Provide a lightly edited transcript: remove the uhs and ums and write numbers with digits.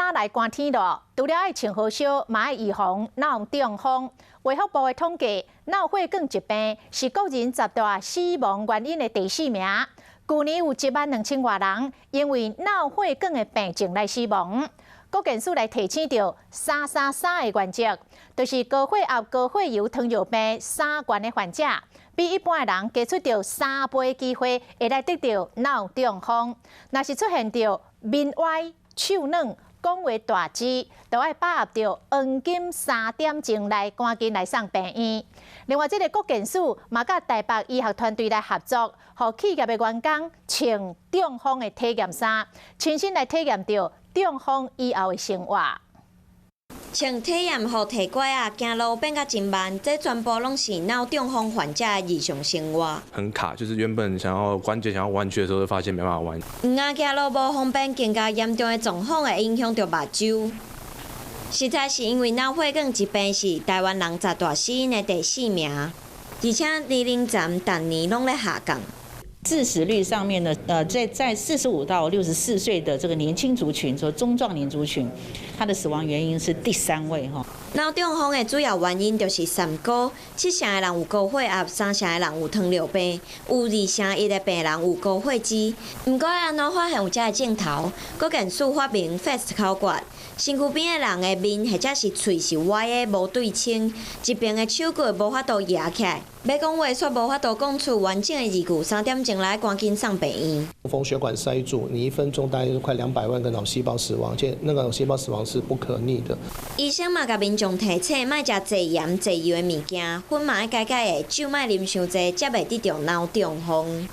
冬來寒天咯，除了愛穿好少，嘛愛預防腦中風。衛福部的統計，腦血管疾病是國人十大死亡原因的第四名。舊年有1萬2千外人因為腦血管的病症來死亡。國健署來提醒著三三三的原則，就是高血壓、高血油、糖尿病三高的患者，比一般的人加出著3倍機會會來得著腦中風。若是出現著面歪、手軟、講話大舌，就愛把握著黃金3點鐘來趕緊來送病院。另外，這个國健署嘛佮台北醫學團隊來合作，予企業的員工穿中風的體驗衫，親身來體驗著中風以後的生活。穿體驗服提拐仔，行路變甲真慢，這全部攏是腦中風患者的日常生活。很卡，就是原本想要關節想要彎曲的時候，就發現沒辦法彎。毋但行路無方便，更加嚴重的狀況會影響著目睭。實在是因為腦血管疾病是台灣人十大死因的第四名，而且年齡層逐年攏咧下降。致死率上面呢，在45到64歲的這個年輕族群，說中壯年族群，他的死亡原因是第三位哈。腦中風的主要原因就是三高，七成的人有高血壓，三成的人有糖尿病，有2成1的病人有高血脂。毋過按怎發現有這个症頭？國健署發明 FAST 口訣，身軀邊的人的面或者是喙是歪的、無對稱，一邊的手骨無法度舉起來，欲講話卻無法度講出完整的字句，3點鐘來趕緊送病院。風血管塞住，你一分鐘大概快200萬個腦細胞死亡，而且那個腦細胞死亡是不可逆的。醫生嘛共民眾提醒，莫食濟鹽濟油的物件，粉嘛愛加加的，酒莫啉傷濟，才袂得著腦中風。